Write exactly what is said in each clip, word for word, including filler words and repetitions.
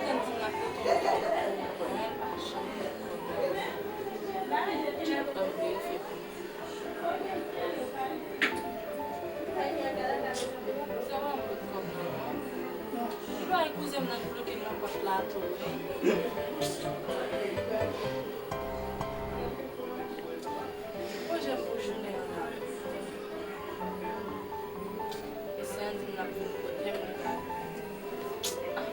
Kouzen m di m l ap pote yon kòb pou mwen, pa janm pote kòb. Kouzen m ap veye fè pou mwen. Kouzen m ap pote kòb nan men m. Li pa wè kouzen m nan ki bloke m nan pòt la tou, wi. Pwojè m pou jounen an la. Mesye an di m l ap vin kote m, li pa vin. Ah.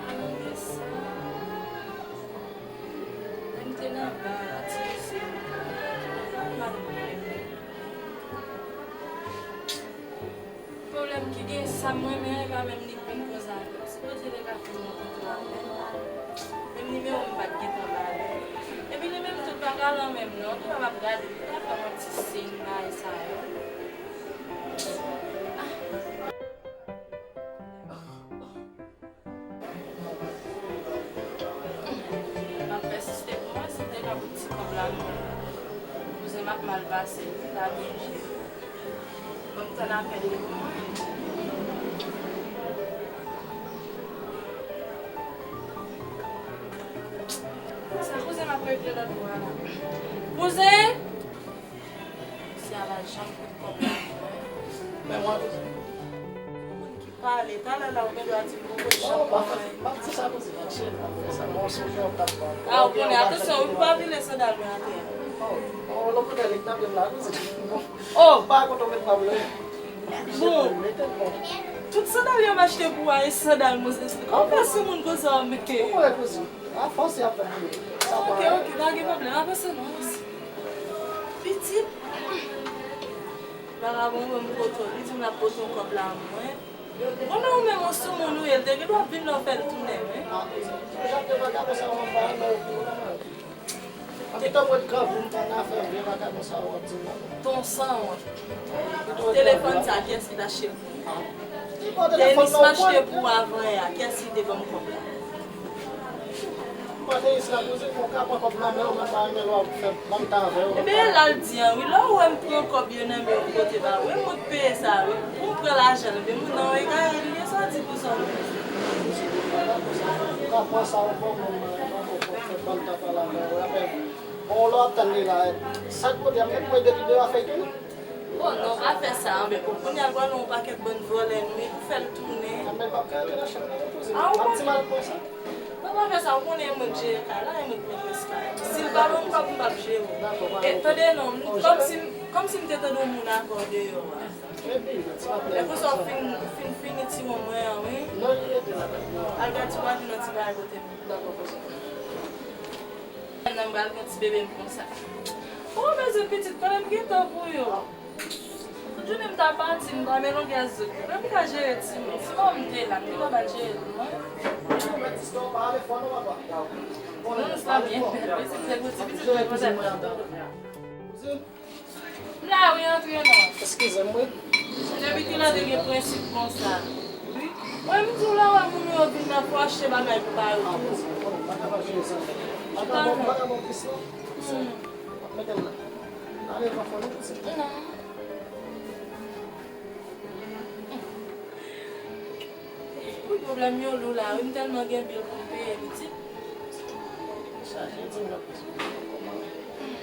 Alò, mesye. Lè m te nan ba a, ti mesye, m pa mal bliye. Pwoblèm ki gen, sa m renmen an, e pa menm li k vin koze avè m. Sipoze li ka fin rankontre avè m. Menm nimewo m pa t gentan ba li. Epi li menm tou pa ka lan menm non. Tou pa m ap gade, li ta fè m yon ti siy bagay sa yo. Ah. M ap pèsiste pou mwen, si m te ka pote ti kòb la, mwen, kouzen m ap mal pase, wi, ta byen jere. Ban m tann apèl li pou mwen. Sa kouzen m ap regle lòt bò a la. Kouzen! Mesye a pa janm pot kòb la pou mwen. Men mwen, kouzen. Pale, talè la ou gen dwa di m poko janm. Non, m pa fè, m ap di sa pou di, mache, m ap fè sa. Bon, sonje w t ap pale. Ah, ou konnen, atansyon, wi, pou pa pile sandal mwen atè a. Oh, oh, lòt kote li t ap la, kouzen. Oh! Pa kontan met pa vle. Bon. Mete l bon. Tout sandal yo m achte pou ou a, e sandal mwen se. Kòman fè sou moun konsa, men? Ou konnen, kouzen. Afòs y ap fè pou li. Ok, ok, pa gen pwoblèm. Avanse non, avanse. Pitit. Vagabon mwen m kote w, li di m l ap pote yon kòb la mwen. Bon, men ou menm yon soumoun ou ye, l te gen dwa vin la w fè l tounen, wi. Ah, jan de vagabon sa yo, mwen pa renmen yo pou mwen. Anpito mwen grangou, m pa nan afè vye vagabon sa yo w ap di m nan. Ton sanwont. Telefòn sa, kiyès ki t achte l pou ou? Ah. Ki bò telefòn nan w pran? Tenis m achte pou ou avan yè a, kiyès ki te ban m kòb la? Mande Isla, kouzen, mwen ka pran kòb nan men w, mwen pa renmen lè w ap fè banm tan avè w. Ebyen, e la l di an, wi. Lè w wè m pran kòb yo nan men w pote ba ou, e mwen k peye sa, wi. Pou m pran lajan l, ebyen, moun nan egare li ye, sa w di pou sa w di. Ou ka pran sa ou ban mwen, mwen, mwen, mwen, fè banm tan pale avè w. Apre, bon, lè w ap tann li la, sa k pote ap met mwen depi deyò a fèy tounen. Bon, non, pa fè sa, anben, bon, kounye a l pral yon pakèt bann vòlè nou ye pou fè l tounen. Anben, m ap ka antre nan chanm nan, repoze m. Ah, ou ap di m al pran sa? Non, pa fè sa, ou konnen e mwen k jere kay la, e mwen k metris kay. Si l pa ban m kòb, m p ap jere w. Dakò, pa gen pwoblèm. E, tande non, kòmsi, kòmsi m te tande yon moun avè w deyò a. Epi, ti maten. Lè konsa w fin, fin fini ti wonm mwen an, wi. Non, li rete la. Al gad si w pa jwenn yon ti bagay kote m. Dakò, konsa. Nan m pral pran ti bebe m konsa. Ou bezwen pitit, konnen m gen tan pou yo. Tout jounen m ta pati, m pa men longè zot. Mwen m ka jere timoun. Si mwen m te la, m te pa pral jere l, non. Non, sa byen fèt. Pitit, se pou ti pitit mwen konsa. M la wi, antre non. Eskize m wi. Depi kilè w te gen prensip konsa? Wi. Mwen, m di w lè w wè moun yo vin nan, fò w achte bagay pou ba yo tou. Chita non. Mete l la. Ale, pa fò nou kouzen. Non. Wi, pwoblèm yo lou la wi, m tèlman gen bil pou m peye, pitit. Chaje di m nan prizon. Kòman?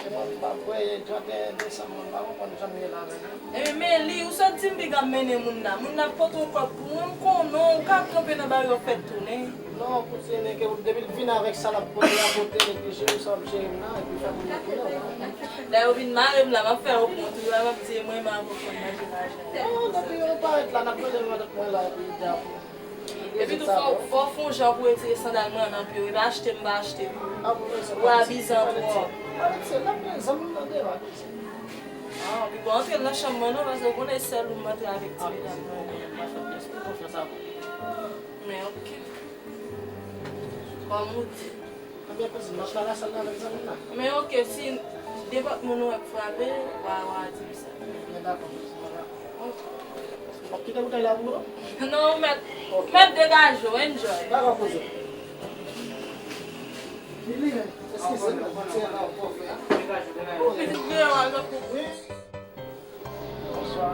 E mwen, m pa kwè, trannteyen desanm, mwen pa konprann jan m ye la menm. Ebyen, men li, ou sot di m piga m mennen moun la. Moun la ap pote yon kòb pou mwen, m konnen w ka kanpe nan bari w ap fè tounen. Non, kouzin, e ke depi l vin avèk sa l ap pote a, pote, neglije m, sa w ap jere m nan, epi fè moun yo tounen. Lè yo vin mare m la, m ap fè yo kont, wi, m ap di e mwen menm avè w konn manje lajan. Non, depi yo parèt la, n ap manje nan tèt mwen la, epi y ap Epi tou, fò, fò w fè yon jan pou retire sandal mwen an nan pye w, e pa achte m pa achte pou ou. Ou abize an twòp. Ah, pi bon, antre nan chanm mwen non, paske ou konnen sèl ou m antre avèk ti medam nan. Men oke. Kòm ou di. Ebyen, kouzin, m ap nan lasal la avèk zanmi m nan. Men oke, si nenpòt moun ou wè k frape, w a, w a di m sa. Men dakò, kouzin, m dakò. Oke. W ap kite boutèy la pou mwen? Non, ou mèt, mèt degaje w, enjoy. Dakò, kouzin. Lili, men, eskize m, mwen ti la w pwòf. Pitit kreyòl, lòt kou. Wi. Bonswa.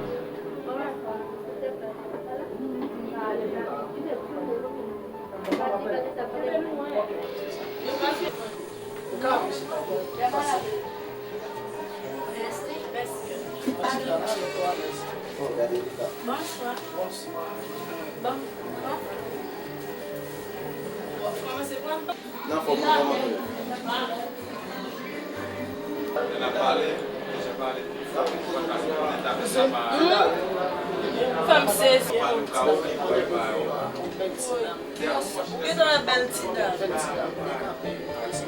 Mèsi. Mèsi. Bonswa. Bonswa. Bon, bon. Kòman se pran? Nan fòm, kòman nou ye? Fè m sezi. Pito yon bèl ti dam.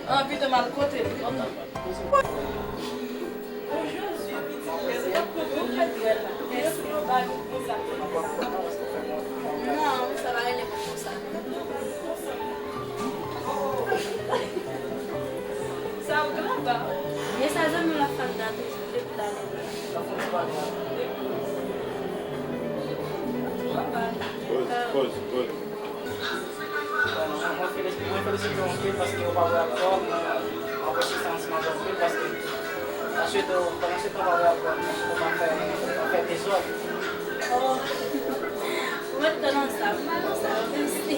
An, pito m al kote l wi. Non, sa pa rele pou konsa. Sa w graba. Men sa zanmi w la fann nan toujou depi l ale la. Poz, poz, poz. Mwen felis-, mwen felisite w anpil paske ou pa bwè alkòl, mwen apresye sa ansanm avè w anpil paske aswete w, pandan se tan w pa bwè alkòl, mwen swete w pa fè, pa fè dezòd. Oh. Mwen t nan sa, mwen pa nan sa, mèsi.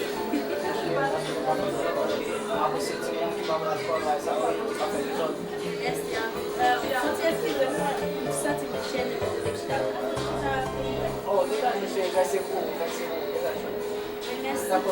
Mwen apresye timoun ki pa bwè alkòl, bagay sa yo, ki pa fè dezòd. Mèsi anpil. Euh, ou santi eskize m, mwen santi m jennen, mwen te chita, mwen te chita. Oh, degaje, mesye, degaje pou ou, degaje pou ou, degaje. Mèsi.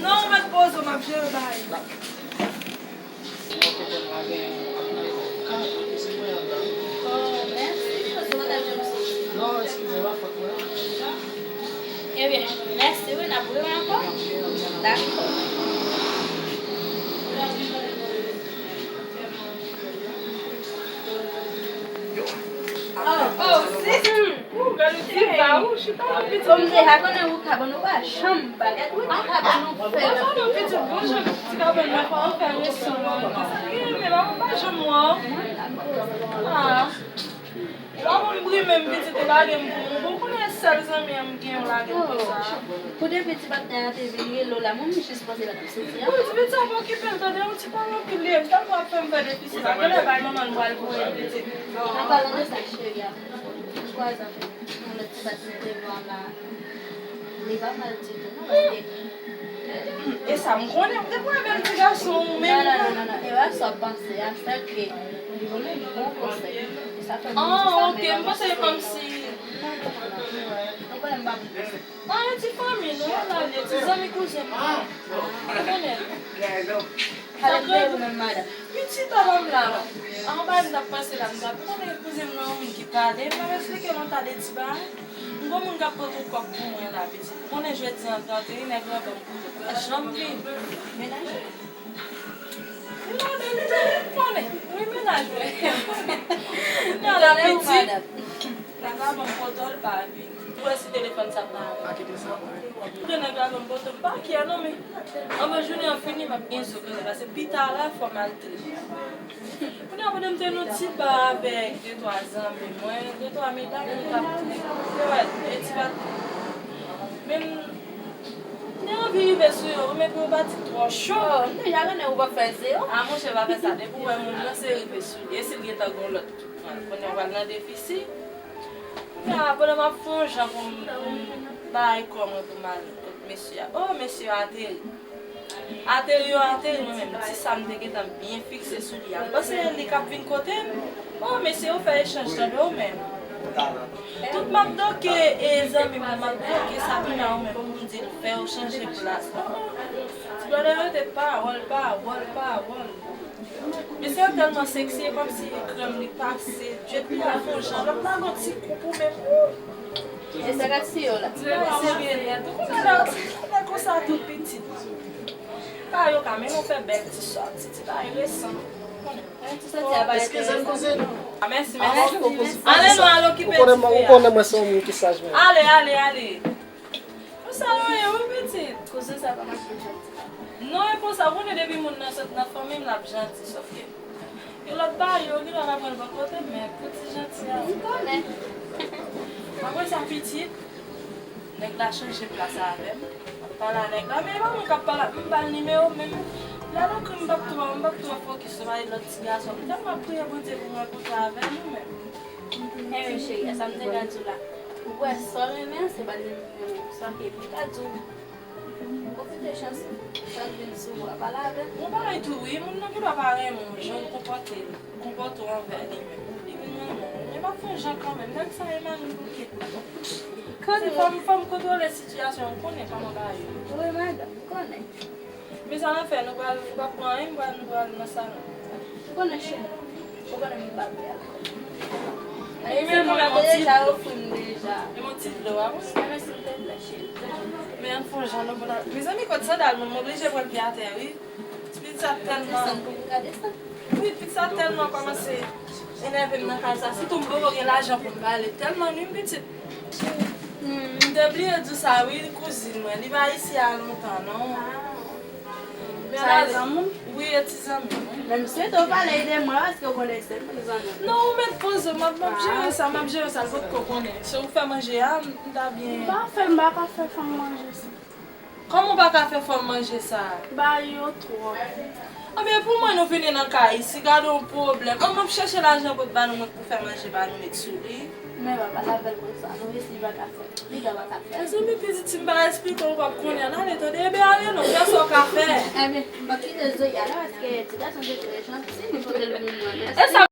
Non, ou mèt poze w, m ap jere bagay. Oh, mèsi. Ebyen, mèsi wi, n ap rewè ankò. Dakò. Oh, oh, sis. Ou gade ti va ou, chita nan pitit. Kòm se sa konnen ou kabann ou pa janm bagay, ou pa kabann ou fè. Ou pa nan pitit bon jan ti kabann nan pa ou fè leson an. Ki renmen la, ou pa janm wè w. Ah. Ou pa konn brimen m pitit ou lage m pou ou. Bon, konnen sèl zanmi an m gen ou lage m konsa. Pou depi ti patnè a te vin rele w la, mwen menm jis panse l ap soti a. Bon, ti pitit sa pa okipe l tande, yon ti pale anpil li ye. M tèlman ap fè m fè defisil la. Genlè bay manman l pral voye l pitit. An palan de sa, cheri a. Twa zan fè yon lòt ti bat mete vwa la. Li pa mal ditou, non, paske E sa, m konnen, m te pran menm ti gason, ou menm. Non, non, non, non, non. E pa sa w panse a, sèl ke li bon, li bon konsèy. E sa fè m di sa, ah, ok, m panse kòmsi. Non, non, non, non. Ou konnen m pa bon konsèy. Ah, e ti fanmi nou, yon lane, ti zanmi kouzen m. Ou konnen. Sa kreye menm madanm. Pitit a ban m la, non. Anba m t ap panse la, m t ap konnen kouzen m nan, yon moun ki pale, m ap esplike l yon ta de ti bagay. M gon moun k ap pote kòb pou mwen la, pitit. Ou konnen jodi an trannteyen, nèg lan ban m poto. Pa janm vini. Menaj mwen. Menaj mwen, ou konnen. Wi, menaj mwen. Nan la, pitit. Nèg la ban m poto, l pa vini. Ou wè si telefòn sa pa avè m. Pa kite sa, wi. Ou gen nèg la ban m poto, m pa kyè non, men anvan jounen an fini, m ap gen zo gade, paske pita la, fò m al trip. Kounye a, pandan m te nan ti ba avèk de twa zanmi mwen, de twa medam, nou t ap trip. Yo wè, e ti bat. Men m te anvi rive sou yo, wi, men pou yo pa di twò cho. Oh, m deja konnen ou p ap fè zewo. A, monchè, pa fè sa. Depi w wè moun nan, se rive sou li. E si l gentan gon lòt? Kounye a, w pral nan defisi. Kounye a, pandan m ap fè yon jan pou m, pou m bay kò mwen pou m al kot mesye a. Oh, mesye a ateri. Ateri yo ateri, mwen menm, ti sa m te gentan byen fikse sou li a. M panse e li k ap vin kote m. Oh, mesye, ou fè echanj tande w menm. Tout m ap doke, e zanmi m, m ap doke Sabrina ou menm pou m di l fè yo chanje plas. Oh, oh. Ti brother yo te pawòl, pawòl, pawòl. Mesye yo tèlman seksi, e kòmsi krèm li pase, dwèt li a fè yon jan, lòt la gon ti koup ou menm. Ou! E sa k ap siye w la? Ti bagay serye nèt. Ou konnen lè, ou konnen konsa tou pitit. Pa yo ka, men nou fè bèl ti sòti, ti bagay resan. Ou konnen. Yon ti sòti a pa enterese. Eskize m, kouzin. A, mèsi, mèsi. Ale, nou al okipe ti fi a. Ou konnen mwen, ou konnen mwen se yon moun ki saj, men. Ale, ale, ale. Konsa yo ye, wi, pitit. Kouzen sa pa manke janti. Non, e konsa, ou konnen depi moun nan sot nan fanmi m, l ap janti, sòf ke gen lòt bagay, yo gen lè w ap pran l bò kote m, men pou ti janti a. M konnen. Apre sa, pitit, nèg la chanje plas avè m. M ap pale a nèg la, men e pa mwen k ap pale, m ba l nimewo, men lè l ekri m, m p ap twò, m p ap twò fokis sou bagay lòt ti gason. M tèlman ap priye Bondye pou m rankontre avè l, ou menm. Anyway, cheri, sa m te ka di w la. Ou wè, sa w renmen an, se pa nimewo sa ke m ka di w. Pwofite chans ou, sa k vin sou ou a, pale avè l. Yon bagay tou, wi, moun nan gendwa pa renmen w, jan w konpòte l, konpòte w anvè li menm. Li vin renmen w, men pa fè yon jan kanmenm, nèg sa e mari m pou kit. Se fò m, fò m kontwole sitiyasyon, ou konnen kòman bagay yo. Wi, madanm, m konnen. Men sa n ap fè, nou pral, nou p ap pran anyen, nou pral, nou pral nan salon. Ou konnen cheri, ou konnen m pa bwè alkòl. Wi, men mwen, yon ti, deja ofri m deja. E yon ti dlo a, wi. Mèsi, silvouplè, cheri. Men ann fè yon jan, non, pou n al. Mezanmi, kot sandal mwen, m oblije pran l pye atè, wi. Ti pitit sa tèlman. Desann pou m ka desann. Wi, pitit sa tèlman kòmanse enève m nan kay sa. Sitou m poko gen lajan pou m ba li. Tèlman nwi m pitit. Hmm. M te bliye di w sa, wi, kouzin mwen. Li pa isi a lontan, non. Ah. Men sa e zanmi w? Wi, e ti zanmi m, wi. Men m swete w pale de mwen, paske w konnen se m zanmi w. Non, ou mèt poze w, m ap, m ap jere sa, m ap jere sa, l potko konnen. Se ou k fè manje a, m ta byen. M pa fè, m pa ka fè fanm manje sa. Kòman w pa ka fè fanm manje sa? Ba yo twòp. Anben, pou mwen, nou vini nan kay isi, gade yon pwoblèm. An, m ap chèche lajan pou ba nou, mwen, pou fè manje ba nou, met sou li. Men pa pale avè l konsa, non, mesi, li pa ka fè. Li pa ka fè. Mezanmi, pitit, si m pa esplike w, ou p ap konnen. Ann ale, tande, enben ale non, fè sa w ka fè. Enben, m ap kite Zoya la, paske ti gason se trè janti, li pote l pou mwen. Mèsi. E sa